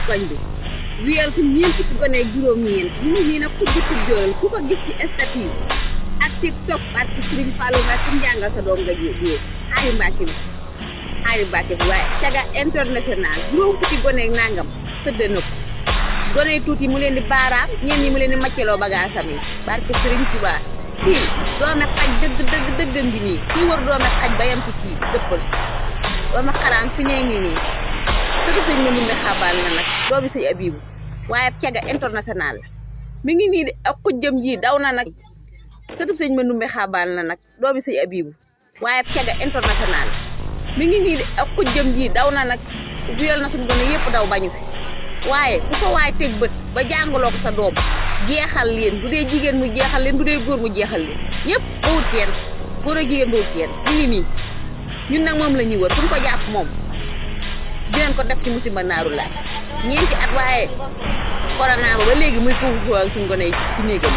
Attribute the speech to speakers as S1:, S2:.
S1: koñ bi wiyal suñ ñeent fukki gone ak juróom-ñeent ñu ngi nii nag xujjooral ku ko gis ci statut yi ak TikTok parce que Serigne Fallou Mbacké njàngal sa doom nga jee Xaari Mbacké bi waaye caga international juróom fukki gone ak nangam tëdd na ko gone yi tuuti mu leen di baaraam ñeen ñi mu leen di macceloo bagaasam yi barke Serigne Touba kii doome xaj dëgg ngi nii kuy wër doome xaj ba yam ci kii dëppal doome xaraam fi nee ngi nii sëtub sëñ ma numbe xabaal na nag doomi sëñ Abibu waaye caga international la mi ngi nii ak xujjam ji daw na nag sëtub sëñ ma numbe xabaal na nag doomi sëñ Abibu waaye caga international mi ngi nii ak xujjam ji daw na nag viol na suñ gone yëpp daw bañu fi waaye fu ko waay teg bët ba jàngaloo ko sa doom jeexal leen bu dee jigéen mu jeexal leen bu dee góor mu jeexal leen ñëpp bawut kenn góor ak jigéen bawut kenn mi ngi nii ñun nag moom la ñuy wër fu ñu ko jàpp moom dinañ ko def ci musiba naaru laay ñeenti at waaye corona ba léegi muy couvre-feu ak suñ gone yi ci néegam